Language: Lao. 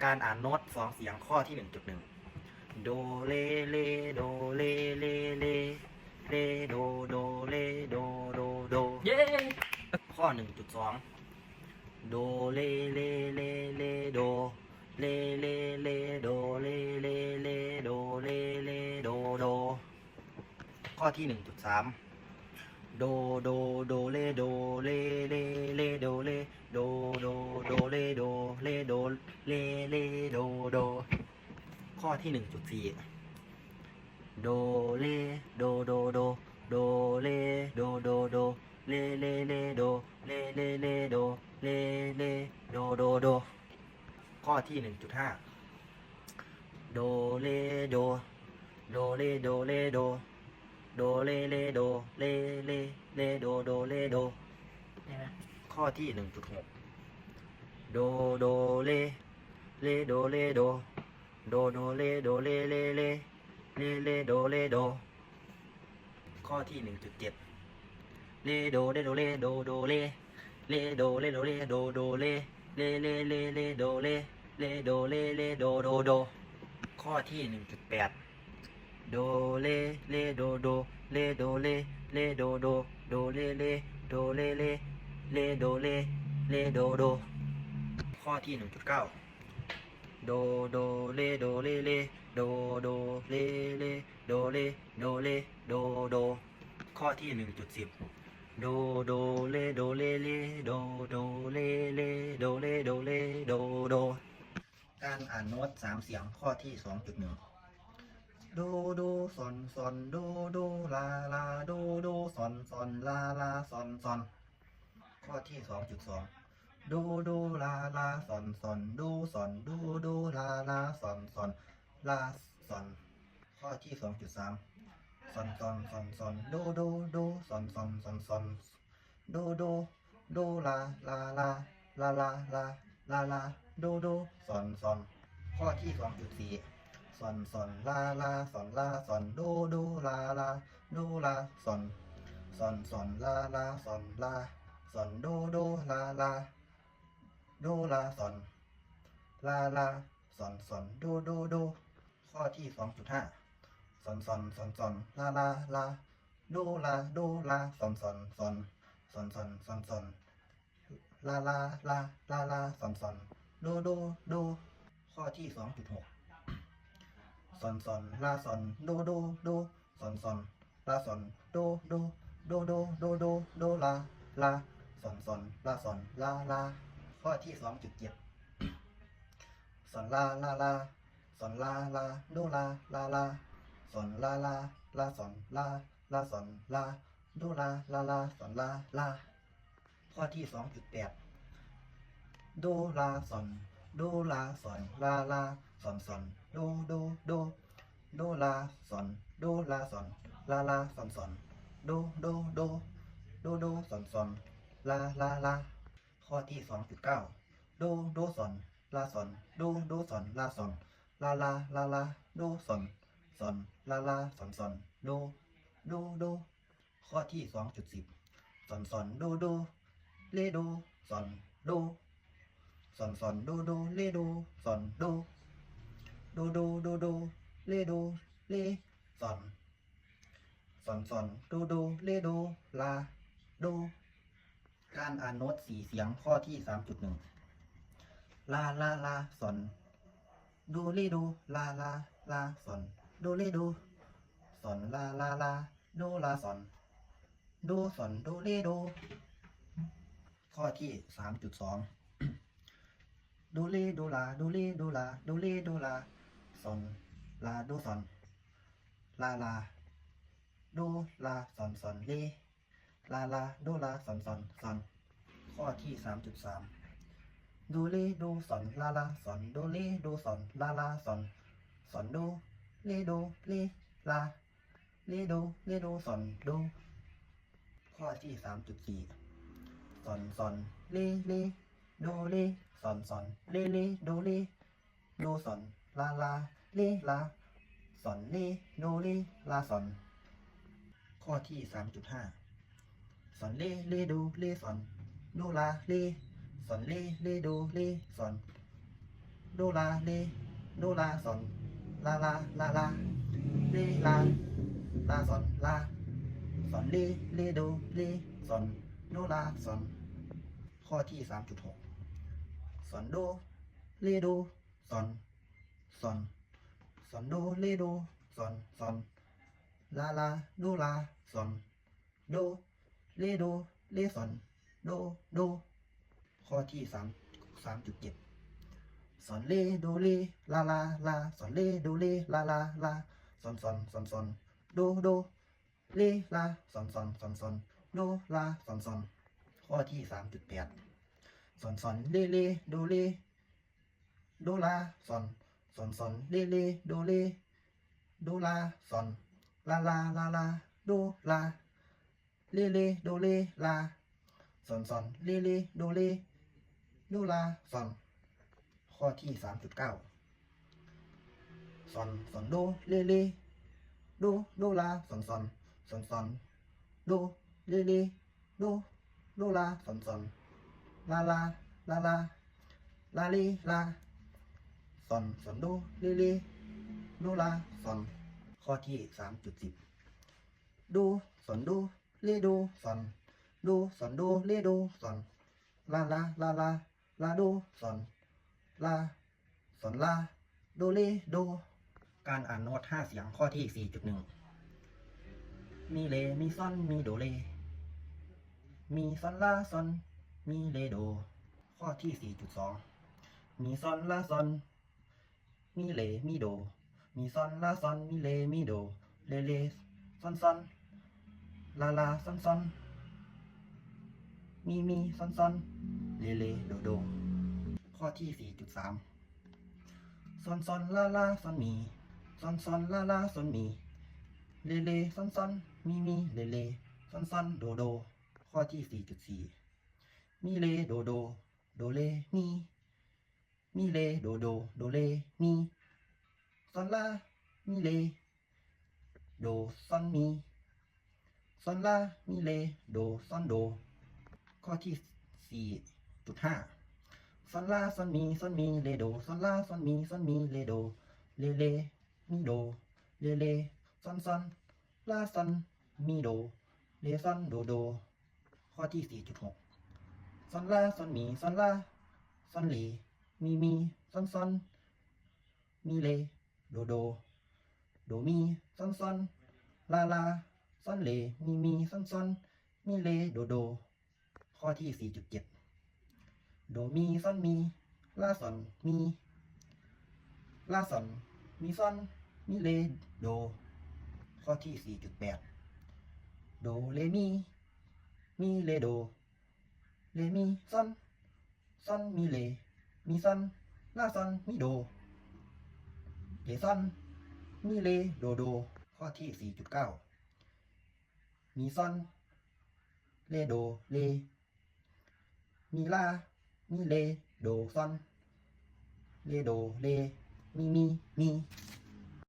ການອ່ານໂນ້ດສອງສຽງ ຂໍ້ທີໜຶ່ງຈຸດໜຶ່ງ ໂດເລເລ ໂດເລເລເລ ເລໂດ ໂດເລໂດ ໂດໂດ ເຢ້ ຂໍ້ໜຶ່ງຈຸດສອງ ໂດເລເລເລເລໂດ ເລເລເລໂດ ເລເລເລໂດ ເລເລໂດໂດ ຂໍ້ທີໜຶ່ງຈຸດສາມ ໂດໂດ ໂດເລໂດ ເລເລເລໂດເລ ໂດໂດ ໂດເລໂດ ເລໂດ ເລເລໂດໂດ ຂໍ້ທີໜຶ່ງຈຸດສີ່ ໂດເລໂດໂດໂດ ໂດເລໂດໂດໂດ ເລເລເລໂດ ເລເລເລໂດ ເລເລໂດໂດໂດ ຂໍ້ທີໜຶ່ງຈຸດຫ້າ ໂດເລໂດ ໂດເລໂດເລໂດ ໂດເລເລໂດ ເລເລເລໂດ ໂດເລໂດ ຂໍ້ທີໜຶ່ງຈຸດຫົກ ໂດໂດເລ ເລໂດເລໂດ ໂດໂດເລໂດ ເລເລເລ ເລເລໂດເລໂດ ຂໍ້ທີໜຶ່ງຈຸດເຈັດ ເລໂດເລໂດເລ ໂດໂດເລ ເລໂດເລໂດເລ ໂດໂດເລ ເລເລເລເລໂດເລ ເລໂດເລເລໂດ ໂດໂດ ຂໍ້ທີໜຶ່ງຈຸດແປດ ໂດເລ ເລໂດໂດ ເລໂດເລ ເລໂດໂດ ໂດເລເລ ໂດເລເລ ເລໂດເລ ເລໂດໂດ ຂໍ້ທີໜຶ່ງຈຸດເກົ້າ ໂດໂດເລໂດເລເລ ໂດໂດເລເລ ໂດເລ ໂດເລ ໂດໂດ ຂໍ້ທີໜຶ່ງຈຸດສິບ ໂດໂດເລໂດເລເລ ໂດໂດເລເລ ໂດເລ ໂດເລ ໂດໂດ ການອ່ານໂນ້ດສາມສຽງ ຂໍ້ທີສອງຈຸດໜຶ່ງ ໂດ ໂດ ຊອນ ຊອນ ໂດ ໂດ ລາ ລາ ໂດ ໂດ ຊອນ ຊອນ ລາ ລາ ຊອນ ຊອນ ຂໍ້ທີສອງຈຸດສອງ ໂດ ໂດ ລາ ລາ ຊອນ ຊອນ ໂດ ຊອນ ໂດ ໂດ ລາ ລາ ຊອນ ຊອນ ລາ ຊອນ ຂໍ້ທີສອງຈຸດສາມ ຊອນ ຊອນ ຊອນ ຊອນ ໂດ ໂດ ໂດ ຊອນ ຊອນ ຊອນ ຊອນ ໂດໂດ ໂດລາ ລາລາ ລາລາ ລາ ລາລາ ໂດໂດ ຊອນ ຊອນ ຂໍ້ທີສອງຈຸດສີ່ ຊອນ ຊອນ ລາລາ ຊອນ ລາ ຊອນ ໂດໂດ ລາລາ ໂດລາ ຊອນ ຊອນ ຊອນ ລາລາ ຊອນ ລາ ຊອນ ໂດໂດ ລາລາ ໂດລາ ຊອນ ລາລາ ຊອນ ຊອນ ໂດໂດ ໂດ ຂໍ້ທີສອງຈຸດຫ້າ ຊອນ ຊອນ ຊອນ ຊອນ ລາລາ ລາ ໂດລາ ໂດລາ ຊອນ ຊອນ ຊອນ ຊອນ ຊອນ ຊອນ ຊອນ ລາລາ ລາ ລາລາ ຊອນ ຊອນ ໂດໂດ ໂດ ຂໍ້ທີສອງຈຸດຫົກ ຊອນ ຊອນ ລາ ຊອນ ໂດໂດ ໂດ ຊອນ ຊອນ ລາ ຊອນ ໂດ ໂດ ໂດໂດ ໂດໂດ ໂດລາ ລາ ຊອນ ຊອນ ລາ ຊອນ ລາລາ ຂໍ້ທີສອງຈຸດເຈັດ ຊອນ ລາ ລາລາ ຊອນ ລາລາ ໂດລາ ລາລາ ຊອນ ລາລາ ລາ ຊອນ ລາ ລາ ຊອນ ລາ ໂດລາ ລາລາ ຊອນ ລາ ລາ ຂໍ້ທີສອງຈຸດແປດ ໂດລາ ຊອນ ໂດລາ ຊອນ ລາລາ ຊອນ ຊອນ ໂດໂດ ໂດ ໂດລາ ຊອນ ໂດລາ ຊອນ ລາລາ ຊອນ ຊອນ ໂດໂດ ໂດ ໂດໂດ ຊອນ ຊອນ ລາລາ ລາ ຂໍ້ທີສອງຈຸດເກົ້າ ໂດ ໂດ ຊອນ ລາ ຊອນ ໂດ ໂດ ຊອນ ລາ ຊອນ ລາລາ ລາລາ ໂດ ຊອນ ຊອນ ລາລາ ຊອນ ຊອນ ໂດ ໂດ ໂດ ຂໍ້ທີສອງຈຸດສິບ ຊອນ ຊອນ ໂດ ໂດ ເລໂດ ຊອນ ໂດ ຊອນ ຊອນ ໂດ ໂດ ເລໂດ ຊອນ ໂດ ໂດ ໂດ ໂດ ໂດ ເລໂດ ເລ ຊອນ ຊອນ ຊອນ ໂດ ໂດ ເລໂດ ລາ ໂດ ການອ່ານໂນ້ດສີ່ສຽງ ຂໍ້ທີສາມຈຸດໜຶ່ງ ລາ ລາ ລາ ຊອນ ໂດ ເລໂດ ລາ ລາ ລາ ຊອນ ໂດ ເລໂດ ຊອນ ລາ ລາ ລາ ໂດ ລາ ຊອນ ໂດ ຊອນ ໂດ ເລໂດ ຂໍ້ທີສາມຈຸດສອງ ໂດ ເລ ໂດ ລາ ໂດ ເລ ໂດ ລາ ໂດ ເລ ໂດ ລາ ຊອນ ລາ ໂດ ຊອນ ລາ ລາ ໂດ ລາ ຊອນ ຊອນ ເລ ລາ ລາ ໂດ ລາ ຊອນ ຊອນ ຊອນ ຂໍ້ທີສາມຈຸດສາມ ໂດ ເລ ໂດ ຊອນ ລາ ລາ ຊອນ ໂດ ເລ ໂດ ຊອນ ລາ ລາ ຊອນ ຊອນ ໂດ ເລ ໂດ ເລ ລາ ເລໂດ ເລໂດ ຊອນ ໂດ ຂໍ້ທີສາມຈຸດສີ່ ຊອນ ຊອນ ເລ ເລ ໂດ ເລ ຊອນ ຊອນ ເລ ເລ ໂດ ເລ ໂດ ຊອນ ລາ ລາ ເລ ລາ ຊອນ ເລ ໂດ ເລ ລາ ຊອນ ຂໍ້ທີສາມຈຸດຫ້າ ຊອນ ເລ ເລໂດ ເລ ຊອນ ໂດ ລາ ເລ ຊອນ ເລ ເລໂດ ເລ ຊອນ ໂດລາເລ ໂດລາສອນ ລາລາລາລາ ເລລາ ລາສອນລາ ສອນເລ ເລໂດເລ ສອນໂດລາສອນ. ຂໍ້ທີສາມຈຸດຫົກ ສອນໂດ ເລໂດ ສອນ ສອນ ສອນໂດ ເລໂດ ສອນ ສອນ ລາລາ ໂດລາ ສອນ ໂດ ເລໂດ ເລສອນ ໂດ ໂດ. ຂໍ້ທີສາມ ສາມຈຸດເຈັດ ສອນເລ ໂດເລ ລາລາລາ ສອນເລ ໂດເລ ລາລາລາ ສອນ ສອນ ສອນ ສອນ ໂດ ໂດ ເລ ລາ ສອນ ສອນ ສອນ ສອນ ໂດ ລາ ສອນ ສອນ. ຂໍ້ທີສາມຈຸດແປດ ສອນ ສອນ ເລ ເລ ໂດເລ ໂດລາ ສອນ ສອນ ສອນ ເລ ເລ ໂດເລ ໂດລາ ສອນ ລາລາລາລາ ໂດລາ ເລເລ ໂດເລ ລາ ສອນ ສອນ ເລເລ ໂດເລ ໂດລາ ສອນ. ຂໍ້ທີສາມຈຸດເກົ້າ ສອນ ສອນ ໂດ ເລເລ ໂດ ໂດລາ ສອນ ສອນ ສອນ ສອນ ໂດ ເລເລ ໂດ ໂດລາ ສອນ ສອນ ລາລາ ລາລາ ລາເລ ລາ ສອນ ສອນ ໂດ ເລເລ ໂດລາ ສອນ. ຂໍ້ທີສາມຈຸດສິບ ໂດ ສອນ ໂດ ເລໂດ ສອນ ໂດ ສອນ ໂດ ເລໂດ ສອນ ລາລາ ລາລາ ລາໂດ ສອນ ລາ ສອນລາ ໂດເລ ໂດ. ການອ່ານໂນ້ດຫ້າສຽງ ຂໍ້ທີສີ່ຈຸດໜຶ່ງ ມີເລ ມີຊອນ ມີໂດເລ ມີຊອນລາຊອນ ມີເລໂດ. ຂໍ້ທີສີ່ຈຸດສອງ ມີຊອນລາຊອນ ມີເລ ມີໂດ ມີຊອນລາຊອນ ມີເລ ມີໂດ ເລເລ ຊອນຊອນ ລາລາ ຊອນຊອນ ມີມີ ຊອນຊອນ ເລເລ ໂດໂດ. ຂໍ້ທີສີ່ຈຸດສາມ ຊອນຊອນ ລາລາ ຊອນມີ ຊອນຊອນ ລາລາ ຊອນມີ ເລເລ ຊອນຊອນ ມີມີ ເລເລ ຊອນຊອນ ໂດໂດ. ຂໍ້ທີສີ່ຈຸດສີ່ ມີເລ ໂດໂດ ໂດເລ ມີ ມີເລ ໂດໂດ ໂດເລ ມີ ຊອນລາ ມີເລ ໂດ ຊອນມີ ຊອນລາ ມີເລ ໂດ ຊອນໂດ. ຂໍ້ທີສີ່ຈຸດຫ້າ ຊອນລາ ຊອນມີ ຊອນມີ ເລໂດ ຊອນລາ ຊອນມີ ຊອນມີ ເລໂດ ເລເລ ມີໂດ ເລເລ ຊອນຊອນ ລາຊອນ ມີໂດ ເລຊອນ ໂດໂດ. ຂໍ້ທີສີ່ຈຸດຫົກ ຊອນລາ ຊອນມີ ຊອນລາ ຊອນເລ ມີມີ ຊອນຊອນ ມີເລ ໂດໂດ ໂດມີ ຊອນຊອນ ລາລາ ຊອນເລ ມີມີ ຊອນຊອນ ມີເລ ໂດໂດ. ຂໍ້ທີສີ່ຈຸດເຈັດ ໂດມີ ຊອນມີ ລາຊອນ ມີ ລາຊອນ ມີຊອນ ມີເລ ໂດ. ຂໍ້ທີສີ່ຈຸດແປດ ໂດເລມີ ມີເລໂດ ເລມີຊອນ ຊອນມີເລ ມີຊອນ ລາຊອນ ມີໂດ ເລຊອນ ມີເລ ໂດໂດ. ຂໍ້ທີສີ່ຈຸດເກົ້າ ມີຊອນ ເລໂດ ເລ ມີລາ ມີເລ ໂດຊອນ ເລໂດ ເລ ມີມີ ມີ.